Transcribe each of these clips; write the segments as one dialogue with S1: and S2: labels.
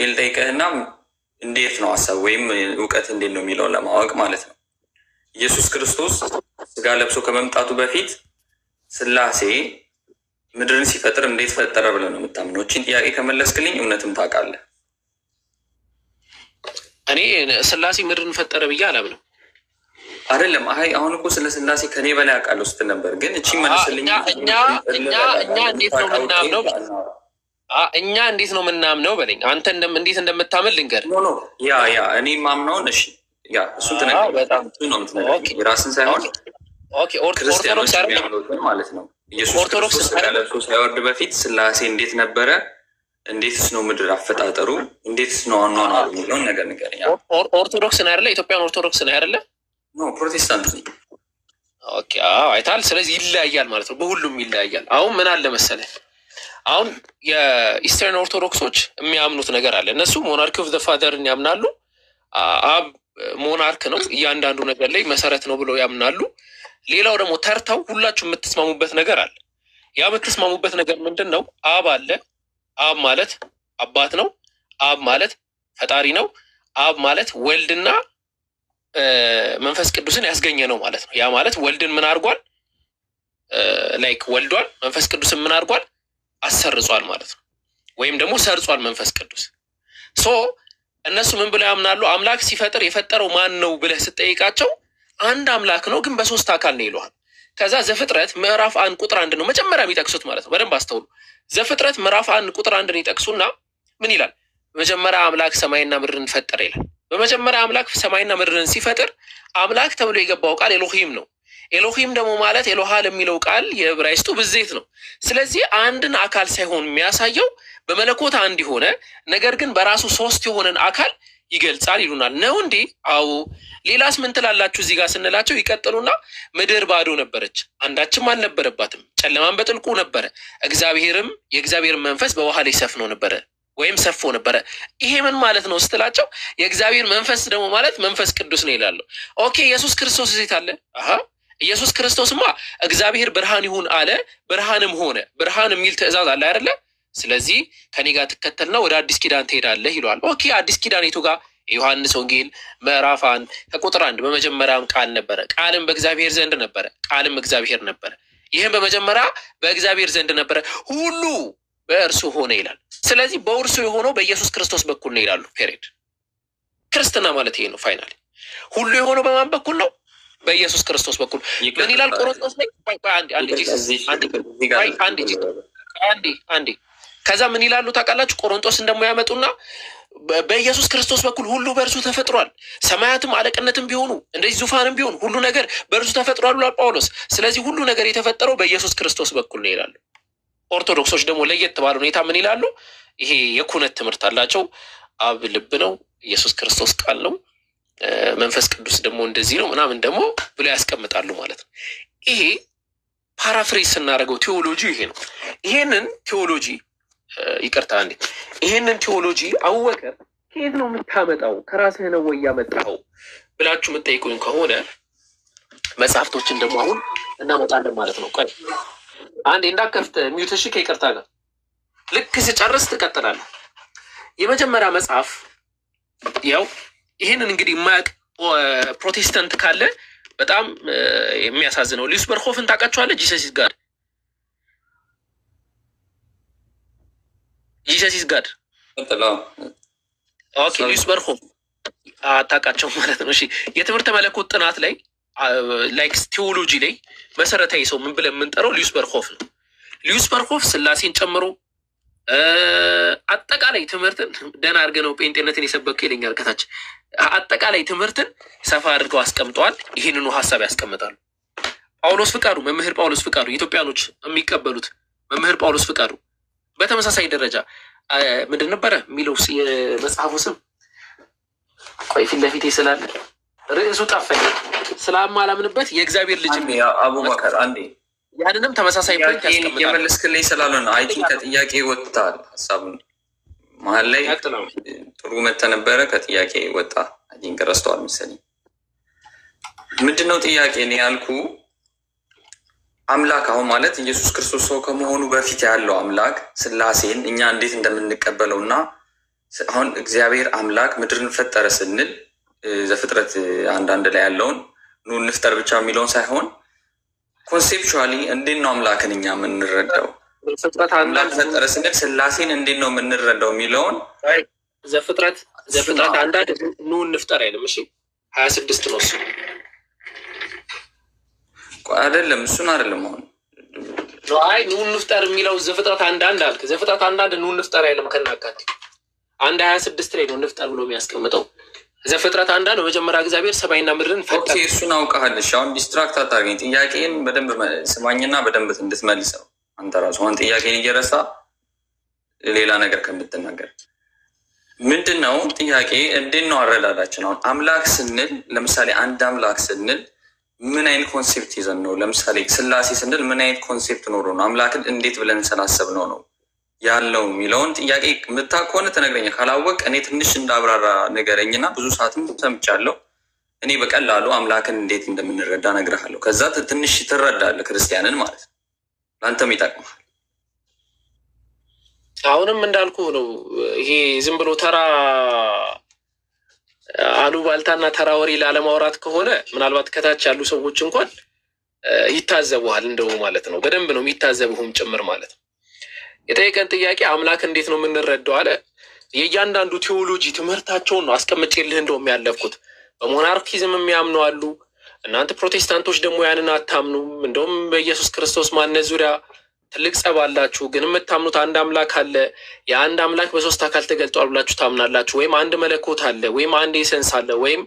S1: ልጠይቅህና እንዴት ነው ሀሳብ ወይም እውቀት እንዴት ነው የሚለውን ለማወቅ ማለት ነው። ኢየሱስ ክርስቶስ ስጋ ለብሶ ከመምጣቱ በፊት ስላሴ ምድርን ሲፈጥር እንዴት ፈጠረ ብለህ ነው የምታምነው? እቺን ጥያቄ ከመለስክልኝ እውነትም ታውቃለህ።
S2: እኔ ስላሴ ምድርን ፈጠረ ብዬ አላምንም።
S1: አይደለም። አይ አሁን እኮ ስለ ስላሴ ከኔ በላይ አውቃለሁ ስትል ነበር፣ ግን እቺ መልስልኝ።
S2: እኛ እንዴት ነው የምናምነው? እኛ እንዴት ነው የምናምነው በለኝ። አንተ እንዴት እንደምታምን ልንገርህ።
S1: No, yeah, yeah, እኔ ማምነውን እሺ፣ yeah, እሱን ትነግረኝ ነው የምትነግረኝ፣ የራስን ሳይሆን ክርስቲያኖች የሚያምኑትን ማለት ነው። ኢየሱስ ክርስቶስ ስጋ ለብሶ ሳይወርድ በፊት ስላሴ እንዴት ነበረ? እንዴትስ ነው ምድር አፈጣጠሩ? እንዴትስ ነው አኗኗሩ የሚለውን ነገር ንገረኝ።
S2: ኦርቶዶክስ ነው አይደለ? Ethiopian Orthodox ነው አይደለ?
S1: No, ፕሮቴስታንት ነኝ።
S2: Okay, አዎ አይተሃል። ስለዚህ ይለያያል ማለት ነው። በሁሉም ይለያያል። አሁን ምን አለ መሰለህ፣ አሁን የ Eastern ኦርቶዶክሶች የሚያምኑት ነገር አለ። እነሱ monarchy of the Father ን ያምናሉ። አብ monarch ነው፣ እያንዳንዱ ነገር ላይ መሰረት ነው ብለው ያምናሉ። ሌላው ደግሞ ተርተው ሁላችሁ የምትስማሙበት ነገር አለ። ያ የምትስማሙበት ነገር ምንድን ነው? አብ አለ። አብ ማለት አባት ነው። አብ ማለት ፈጣሪ ነው። አብ ማለት ወልድና መንፈስ ቅዱስን ያስገኘ ነው ማለት ነው። ያ ማለት ወልድን ምን አድርጓል? Like ወልዷል። መንፈስ ቅዱስን ምን አድርጓል? አሰርጿል ማለት ነው። ወይም ደግሞ ሰርጿል መንፈስ ቅዱስ። So እነሱ ምን ብለው ያምናሉ? አምላክ ሲፈጥር የፈጠረው ማን ነው ብለህ ስትጠይቃቸው አንድ አምላክ ነው ግን በሶስት አካል ነው ይሉሃል። ከዛ ዘፍጥረት ምዕራፍ 1 ቁጥር 1 ነው መጀመሪያ የሚጠቅሱት ማለት ነው። በደንብ አስተውሉ። ዘፍጥረት ምዕራፍ 1 ቁጥር 1ን ይጠቅሱና ምን ይላል? በመጀመሪያ አምላክ ሰማይና ምድርን ፈጠረ ይላል። በመጀመሪያ አምላክ ሰማይና ምድርን ሲፈጥር አምላክ ተብሎ የገባው ቃል ኤሎሂም ነው። ኤሎሂም ደግሞ ማለት ኤሎሃ ለሚለው ቃል የዕብራይስጡ ብዜት ነው። ስለዚህ አንድን አካል ሳይሆን የሚያሳየው በመለኮት አንድ የሆነ ነገር ግን በራሱ ሶስት የሆነን አካል ይገልጻል ይሉናል። ነው እንዴ? አዎ። ሌላስ ምን ትላላችሁ እዚህ ጋር ስንላቸው ይቀጥሉና ምድር ባዶ ነበረች፣ አንዳችም አልነበረባትም፣ ጨለማም በጥልቁ ነበረ፣ እግዚአብሔርም የእግዚአብሔር መንፈስ በውሃ ላይ ሰፍኖ ነበረ ወይም ሰፎ ነበረ። ይሄ ምን ማለት ነው ስትላቸው የእግዚአብሔር መንፈስ ደግሞ ማለት መንፈስ ቅዱስ ነው ይላሉ። Okay, ኢየሱስ ክርስቶስ የት አለ? አሀ ኢየሱስ ክርስቶስማ እግዚአብሔር ብርሃን ይሁን አለ፣ ብርሃንም ሆነ። ብርሃን የሚል ትእዛዝ አለ አይደለ? ስለዚህ ከኔ ጋር ትከተልና ወደ አዲስ ኪዳን ትሄዳለህ ይለዋል። Okay, አዲስ ኪዳን የቱ ጋር? የዮሐንስ ወንጌል ምዕራፍ 1 ከቁጥር 1፣ በመጀመሪያም ቃል ነበረ፣ ቃልም በእግዚአብሔር ዘንድ ነበረ፣ ቃልም እግዚአብሔር ነበረ። ይህም በመጀመሪያ በእግዚአብሔር ዘንድ ነበረ፣ ሁሉ በእርሱ ሆነ ይላል። ስለዚህ በእርሱ የሆነው በኢየሱስ ክርስቶስ በኩል ነው ይላሉ። Period። ክርስትና ማለት ይሄ ነው። Finally ሁሉ የሆነው በማን በኩል ነው? በኢየሱስ ክርስቶስ በኩል። ምን ይላል ቆሮንቶስ ላይ? አንዴ አንዴ አንዴ አንዴ አንዴ። ከዛ ምን ይላሉ ታውቃላችሁ? ቆሮንቶስን ደግሞ ያመጡና በኢየሱስ ክርስቶስ በኩል ሁሉ በእርሱ ተፈጥሯል። ሰማያትም አለቅነትም ቢሆኑ እንደዚህ ዙፋንም ቢሆን ሁሉ ነገር በእርሱ ተፈጥሯል ብሏል ጳውሎስ። ስለዚህ ሁሉ ነገር የተፈጠረው በኢየሱስ ክርስቶስ በኩል ነው ይላሉ። ኦርቶዶክሶች ደግሞ ለየት ባለ ሁኔታ ምን ይላሉ? ይሄ የኩነት ትምህርት አላቸው። አብ ልብ ነው፣ ኢየሱስ ክርስቶስ ቃል ነው፣ መንፈስ ቅዱስ ደግሞ እንደዚህ ነው ምናምን ደግሞ ብሎ ያስቀምጣሉ ማለት ነው። ይሄ paraphrase ስናደርገው ቴዎሎጂ ይሄ ነው። ይሄንን ቴዎሎጂ፣ ይቅርታ አንዴ፣ ይሄንን ቴዎሎጂ አቡበከር ከየት ነው የምታመጣው? ከራስህ ነው ወይ ያመጣኸው ብላችሁ የምትጠይቁኝ ከሆነ መጽሐፍቶችን ደግሞ አሁን እናመጣለን ማለት ነው። ቆይ አንዴ እንዳከፍት mute። እሺ፣ ከይቅርታ ጋር ልክ ስጨርስ ትቀጥላለህ። የመጀመሪያ መጽሐፍ ያው ይሄንን እንግዲህ የማያውቅ ፕሮቴስታንት ካለ በጣም የሚያሳዝነው። ሉዊስ በርሆፍን ታውቃቸዋለህ? Jesus Is God፣ Jesus Is God። Okay, ሉዊስ በርሆፍ አታውቃቸውም ማለት ነው። እሺ፣ የትምህርተ መለኮት ጥናት ላይ like theology ላይ መሰረታዊ ሰው ምን ብለን የምንጠራው ሉዊስ በርሆፍ ነው። ሉዊስ በርሆፍ ስላሴን ጨምሮ አጠቃላይ ትምህርትን ደህና አድርገህ ነው ጴንጤነትን የሰበከው ይለኛል ከታች። አጠቃላይ ትምህርትን ሰፋ አድርገው አስቀምጠዋል። ይህንኑ ሀሳብ ያስቀምጣሉ። ጳውሎስ ፍቃዱ፣ መምህር ጳውሎስ ፍቃዱ፣ ኢትዮጵያኖች የሚቀበሉት መምህር ጳውሎስ ፍቃዱ በተመሳሳይ ደረጃ ምንድን ነበረ የሚለው የመጽሐፉ ስም? ቆይ ፊት ለፊቴ ስላለ ርዕሱ ጠፋኝ። ስለማላምንበት የእግዚአብሔር ልጅ
S1: አቡበከር አንዴ
S2: ያንንም ተመሳሳይ point ያስቀምጣል።
S1: የመለስክልኝ ስላልሆነ I think ከጥያቄ ወጥተሃል። ሀሳቡን መሀል ላይ ጥሩ መተህ ነበረ፣ ከጥያቄ ወጣ። I think ረስተዋል መሰለኝ። ምንድነው ጥያቄ እኔ ያልኩ አምላክ አሁን ማለት ኢየሱስ ክርስቶስ ሰው ከመሆኑ በፊት ያለው አምላክ ስላሴን እኛ እንዴት እንደምንቀበለው እና አሁን እግዚአብሔር አምላክ ምድርን ፈጠረ ስንል ዘፍጥረት 1:1 ላይ ያለውን ኑ እንፍጠር ብቻ የሚለውን ሳይሆን conceptually እንዴት ነው አምላክን እኛ የምንረዳው?
S2: ዘፍጥረት
S1: አምላክ
S2: 1:1
S1: ፈጠረ ስንል ስላሴን እንዴት ነው የምንረዳው የሚለውን
S2: አይ፣ ዘፍጥረት ዘፍጥረት 1:1 ኑ እንፍጠር አይልም። እሺ 26 ነው እሱ።
S1: አይደለም፣ እሱን አይደለም አሁን
S2: አይ ኑ እንፍጠር የሚለው ዘፍጥረት 1:1 አልክ። ዘፍጥረት 1:1 ኑ እንፍጠር አይልም። ከናካቴ 1:26 ላይ ነው እንፍጠር ብሎ የሚያስቀምጠው። ዘፍጥረት 1:1 በመጀመሪያ እግዚአብሔር ሰማይና ምድርን ፈጠረ።
S1: እሱን አውቀሃል። እሺ አሁን distract አታርገኝ። ጥያቄን በደንብ ስማኝና በደንብ እንድትመልሰው አንተ ራሱ አሁን ጥያቄን እየረሳ ሌላ ነገር ከምትናገር ምንድን ነው ጥያቄ? እንዴት ነው አረዳዳችን? አሁን አምላክ ስንል ለምሳሌ አንድ አምላክ ስንል ምን አይነት concept ይዘን ነው? ለምሳሌ ስላሴ ስንል ምን አይነት concept ኖሮ ነው? አምላክን እንዴት ብለን ስላሰብ ነው ነው ያለው የሚለውን ጥያቄ የምታውቅ ከሆነ ትነግረኛለህ። ካላወቅ እኔ ትንሽ እንዳብራራ ንገረኝና ብዙ ሰዓትም ሰምቻለሁ። እኔ በቀላሉ አምላክን እንዴት እንደምንረዳ እነግርሃለሁ። ከዛ ትንሽ ትረዳለህ፣ ክርስቲያንን ማለት ነው። ለአንተም ይጠቅምሃል።
S2: አሁንም እንዳልኩ ነው። ይሄ ዝም ብሎ ተራ አሉባልታና ተራ ወሬ ላለማውራት ከሆነ ምናልባት ከታች ያሉ ሰዎች እንኳን ይታዘቡሃል እንደው ማለት ነው። በደንብ ነው የሚታዘቡህም ጭምር ማለት ነው። የጠየቀን ጥያቄ አምላክ እንዴት ነው የምንረዳው አለ። የእያንዳንዱ ቴዎሎጂ ትምህርታቸውን ነው አስቀምጬልህ እንደውም ያለፍኩት። በ monarchism የሚያምኑ አሉ። እናንተ ፕሮቴስታንቶች ደግሞ ያንን አታምኑም። እንደውም በኢየሱስ ክርስቶስ ማንነት ዙሪያ ትልቅ ጸብ አላችሁ። ግን የምታምኑት አንድ አምላክ አለ፣ የአንድ አምላክ በሶስት አካል ተገልጧል ብላችሁ ታምናላችሁ። ወይም አንድ መለኮት አለ፣ ወይም አንድ essence አለ፣ ወይም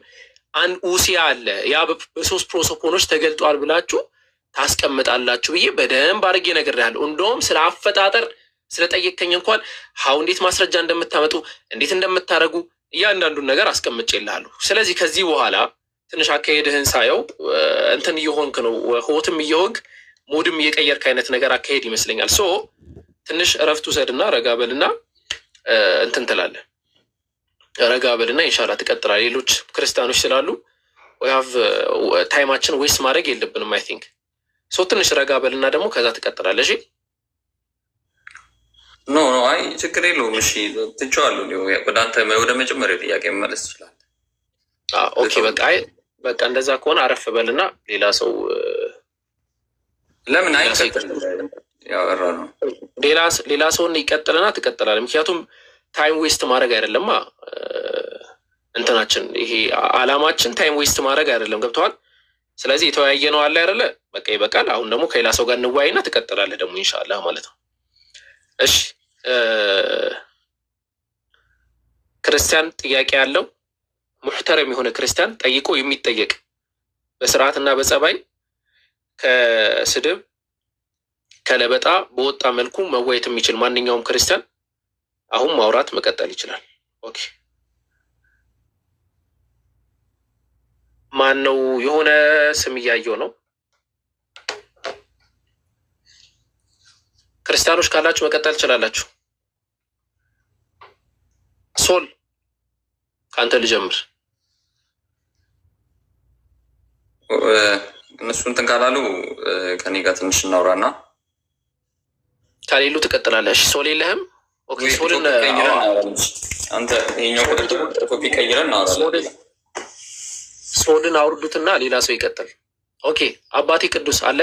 S2: አንድ ousia አለ፣ ያ በሶስት ፕሮሶፖኖች ተገልጧል ብላችሁ ታስቀምጣላችሁ ብዬ በደንብ አድርጌ እነግርሃለሁ። እንደውም ስለ አፈጣጠር ስለጠየቅከኝ እንኳን how እንዴት ማስረጃ እንደምታመጡ እንዴት እንደምታደርጉ እያንዳንዱን ነገር አስቀምጬልሃለሁ። ስለዚህ ከዚህ በኋላ ትንሽ አካሄድህን ሳየው እንትን እየሆንክ ነው፣ hot ም እየሆንክ mood ም እየቀየርክ አይነት ነገር አካሄድ ይመስለኛል። So ትንሽ እረፍት ውሰድና ረጋ በልና እንትን ትላለህ። ረጋ በልና ኢንሻላህ ትቀጥላለህ። ሌሎች ክርስቲያኖች ስላሉ have time ኣችን waste ማድረግ የለብንም። I think so ትንሽ ረጋ በልና ደግሞ ከዛ ትቀጥላለህ። እሺ
S1: No, no፣ አይ ችግር የለውም። እሺ ትቼዋለሁ። ወደ አንተ ወደ መጀመሪያው ጥያቄ መመለስ ትችላለህ።
S2: Okay በቃ አይ በቃ እንደዛ ከሆነ አረፍ በልና ሌላ ሰው
S1: ለምን አይቀጥል ያወራ ነው።
S2: ሌላ ሰውን ይቀጥልና ትቀጥላለህ። ምክንያቱም time waste ማድረግ አይደለማ እንትናችን ይሄ አላማችን time waste ማድረግ አይደለም። ገብተዋል። ስለዚህ የተወያየ ነው አለ አይደለ? በቃ ይበቃል። አሁን ደግሞ ከሌላ ሰው ጋር እንወያይና ትቀጥላለህ ደግሞ ኢንሻአላህ ማለት ነው። እሺ ክርስቲያን ጥያቄ ያለው ሙሕተረም የሆነ ክርስቲያን ጠይቆ የሚጠየቅ በስርዓትና በጸባይ ከስድብ ከለበጣ በወጣ መልኩ መወያየት የሚችል ማንኛውም ክርስቲያን አሁን ማውራት መቀጠል ይችላል። Okay ማን ነው? የሆነ ስም እያየው ነው። ክርስቲያኖች ካላችሁ መቀጠል ትችላላችሁ። ሶል ከአንተ ልጀምር።
S1: እነሱ እንትን ካላሉ ከኔ ጋር ትንሽ እናውራና
S2: ከሌሉ ትቀጥላለህ። እሺ ሶል የለህም? Okay ሶልን
S1: አንተ ይኸኛው topic ቀይረን እናወራለን።
S2: ሶልን አውርዱትና ሌላ ሰው ይቀጥል። Okay አባቴ ቅዱስ አለ።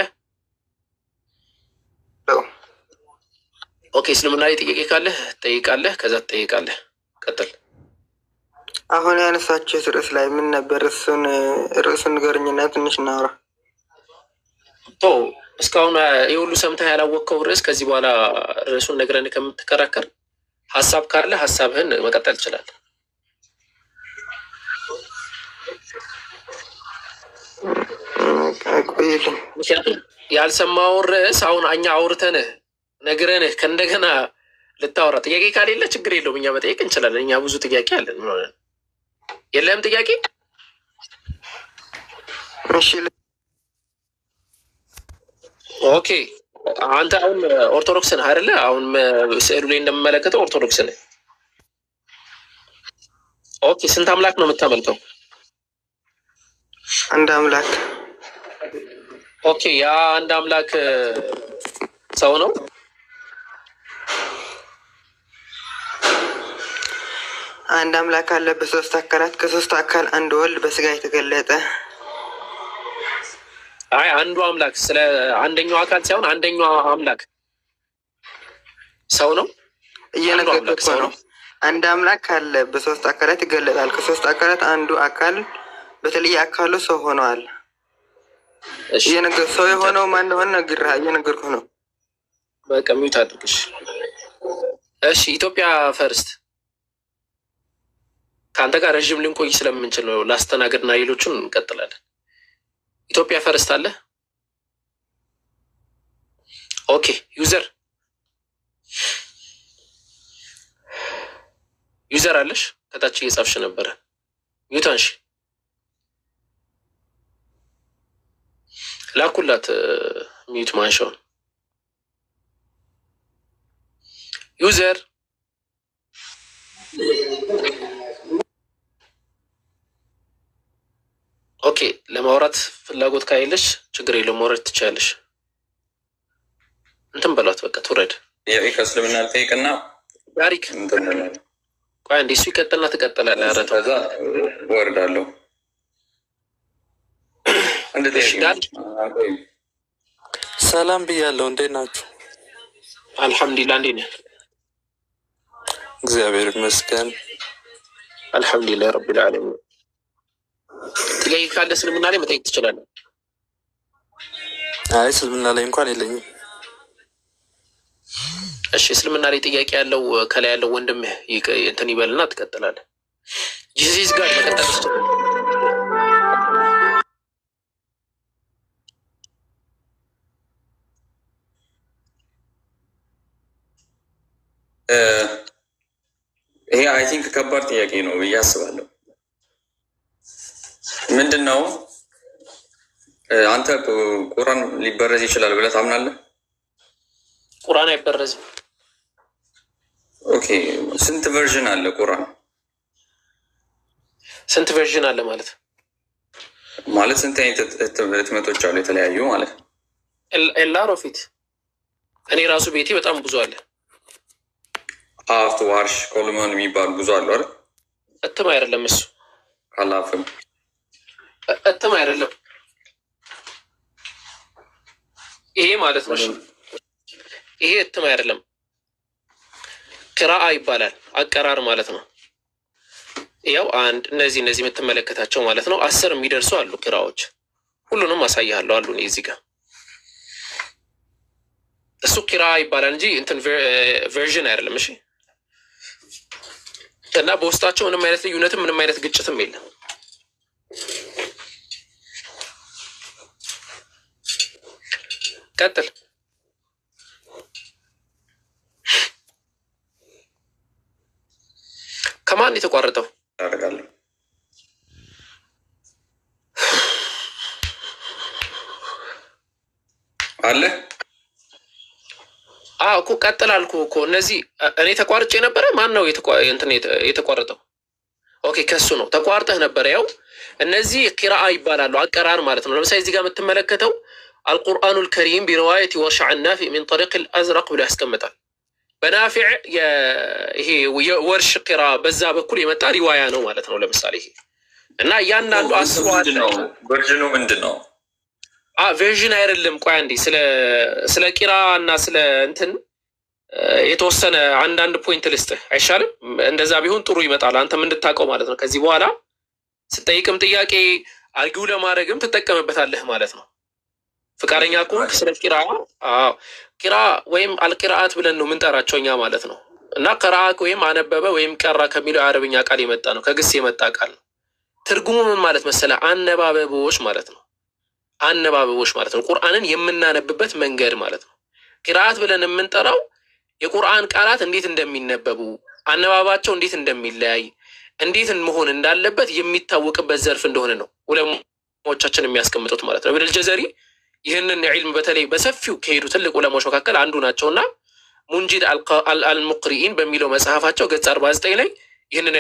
S2: Okay እስልምና ላይ ጥያቄ ካለህ ትጠይቃለህ፣ ከዛ ትጠይቃለህ። ቀጥል።
S3: አሁን ያነሳችሁት ርዕስ ላይ ምን ነበር? እሱን ርዕሱን ንገረኝና ትንሽ እናውራ።
S2: ቶ እስካሁን የሁሉ ሰምተህ ያላወቅከው ርዕስ ከዚህ በኋላ ርዕሱን ነግረን ከምትከራከር ሀሳብ ካለ ሀሳብህን መቀጠል ትችላለህ።
S3: ቆይልኝ።
S2: ምክንያቱም ያልሰማውን ርዕስ አሁን እኛ አውርተንህ ነግረንህ ከእንደገና ልታወራ ጥያቄ ካሌለ ችግር የለውም፣ እኛ መጠየቅ እንችላለን። እኛ ብዙ ጥያቄ አለን። ምን ሆነን የለህም ጥያቄ?
S3: እሺ
S2: Okay አንተ አሁን ኦርቶዶክስ ነህ አይደለ? አሁን ስዕሉ ላይ እንደምመለከተው ኦርቶዶክስ ነህ። Okay ስንት አምላክ ነው የምታመልከው?
S3: አንድ አምላክ።
S2: Okay ያ አንድ አምላክ ሰው ነው?
S3: አንድ አምላክ አለ በሶስት አካላት፣ ከሶስት አካል አንድ ወልድ በስጋ የተገለጠ።
S2: አይ፣ አንዱ አምላክ ስለ አንደኛው አካል ሳይሆን አንደኛው አምላክ ሰው ነው። አንዱ
S3: እየነገርኩህ
S2: አምላክ
S3: እኮ
S2: ሰው
S3: ነው።
S2: ነው።
S3: አንድ አምላክ አለ በሶስት አካላት ይገለጣል። ከሶስት አካላት አንዱ አካል በተለየ አካሉ ሰው ሆነዋል።
S2: እሺ።
S3: ሰው የሆነው ማን እንደሆነ ነግሬሃለሁ፣ እየነገርኩህ ነው።
S2: በቃ mute አድርግሽ። እሺ፣ ኢትዮጵያ First፣ ከአንተ ጋር ረዥም ልንቆይ ስለምንችል ነው ላስተናግድና ሌሎቹን እንቀጥላለን። ኢትዮጵያ First አለ። Okay፣ user፣ user አለሽ? ከታች እየጻፍሽ ነበረ። Mute አንሺ። ላኩላት mute ማንሻውን። User። Okay፣ ለማውራት ፍላጎት ካየለሽ ችግር የለውም፣ መውረድ ትችያለሽ። እንትን በሏት በቃ ትውረድ።
S1: ጥያቄ ከእስልምና ልጠይቅና
S2: ታሪክ
S1: እንትን እንላለን።
S2: ቆይ አንዴ፣ እሱ ይቀጥልና ትቀጥላለህ። ኧረ ተው።
S1: ከዛ እወርዳለሁ። አንድ
S2: እሺ።
S1: ጥያቄ
S2: ዳን
S1: ነው። አቆይም።
S4: ሰላም ብያለሁ። እንዴት ናችሁ?
S2: አልሐምዱሊላህ፣ እንዴት ነህ?
S4: እግዚአብሔር ይመስገን።
S2: አልሐምዱሊላህ ረቢል ዓለሚን። ጥያቄ ካለ እስልምና ላይ መጠየቅ ትችላለህ።
S4: አይ፣ እስልምና ላይ እንኳን የለኝም።
S2: እሺ፣ እስልምና ላይ ጥያቄ ያለው ከላይ ያለው ወንድምህ እንትን ይበልና ትቀጥላለህ። Jesus ጋር መቀጠል ትችላለህ።
S1: ይሄ I think ከባድ ጥያቄ ነው ብዬ አስባለሁ። ምንድን ነው፣ አንተ ቁርአን ሊበረዝ ይችላል ብለህ ታምናለህ?
S2: ቁርአን አይበረዝም።
S1: Okay፣ ስንት version አለ ቁርአን?
S2: ስንት version አለ ማለት?
S1: ማለት ስንት አይነት ህትመቶች አሉ የተለያዩ ማለት ነው?
S2: A lot of it። እኔ ራሱ ቤቴ በጣም ብዙ አለ።
S1: ሀፍስ፣ ዋርሽ፣ ኮልመን የሚባሉ ብዙ አሉ አይደል?
S2: እትም አይደለም እሱ።
S1: ካላፍም
S2: እትም አይደለም ይሄ ማለት ነው። እሺ፣ ይሄ እትም አይደለም፣ ቅራአ ይባላል። አቀራር ማለት ነው። ያው አንድ እነዚህ የምትመለከታቸው ማለት ነው፣ 10 የሚደርሱ አሉ ቅራዎች። ሁሉንም አሳይሃለሁ አሉ እኔ እዚህ ጋር። እሱ ቂራ ይባላል እንጂ እንትን version አይደለም። እሺ፣ እና በውስጣቸው ምንም አይነት ልዩነትም ምንም አይነት ግጭትም የለም። ቀጥል። ከማን የተቋረጠው?
S1: አደርጋለሁ። አለ።
S2: አዎ እኮ ቀጥል አልኩህ እኮ። እነዚህ እኔ ተቋርጬ ነበረ። ማን ነው እንትን የተቋረጠው? Okay፣ ከሱ ነው ተቋርጠህ ነበረ። ያው እነዚህ ቂራአ ይባላሉ፣ አቀራር ማለት ነው። ለምሳሌ እዚህ ጋር የምትመለከተው القرآن الكريم برواية ورش عن نافع من طريق الأزرق ብሎ ያስቀምጣል። በናፊዕ ይሄ የወርሽ ቂራ በዛ በኩል የመጣ ሪዋያ ነው ማለት ነው። ለምሳሌ ይሄ እና እያንዳንዱ 10ሩ አለ።
S1: ምንድን ነው version ኑ ምንድን ነው?
S2: Version አይደለም። ቆይ አንዴ፣ ስለ ቂራ እና ስለ እንትን የተወሰነ አንዳንድ point ልስጥህ አይሻልም? እንደዛ ቢሆን ጥሩ ይመጣል። አንተም እንድታውቀው ማለት ነው። ከዚህ በኋላ ስጠይቅም ጥያቄ argue ለማድረግም ትጠቀምበታለህ ማለት ነው። ፍቃደኛ ከሆንክ ስለ ቂራ። አዎ፣ ቂራ ወይም አልቂራአት ብለን ነው የምንጠራቸው እኛ ማለት ነው። እና ቀራ ወይም አነበበ ወይም ቀራ ከሚለው የአረብኛ ቃል የመጣ ነው። ከግስ የመጣ ቃል ነው። ትርጉሙ ምን ማለት መሰለህ? አነባበቦች ማለት ነው። አነባበቦች ማለት ነው። ቁርአንን የምናነብበት መንገድ ማለት ነው። ቂራአት ብለን የምንጠራው የቁርአን ቃላት እንዴት እንደሚነበቡ፣ አነባባቸው እንዴት እንደሚለያይ፣ እንዴት መሆን እንዳለበት የሚታወቅበት ዘርፍ እንደሆነ ነው ዑለሞቻችን የሚያስቀምጡት ማለት ነው። ኢብኑል ጀዘሪ ይህንን ዒልም በተለይ በሰፊው ከሄዱ ትልቅ ዑለማዎች መካከል አንዱ ናቸውና ሙንጂድ አልሙቅሪኢን በሚለው መጽሐፋቸው ገጽ 49 ላይ ይህንን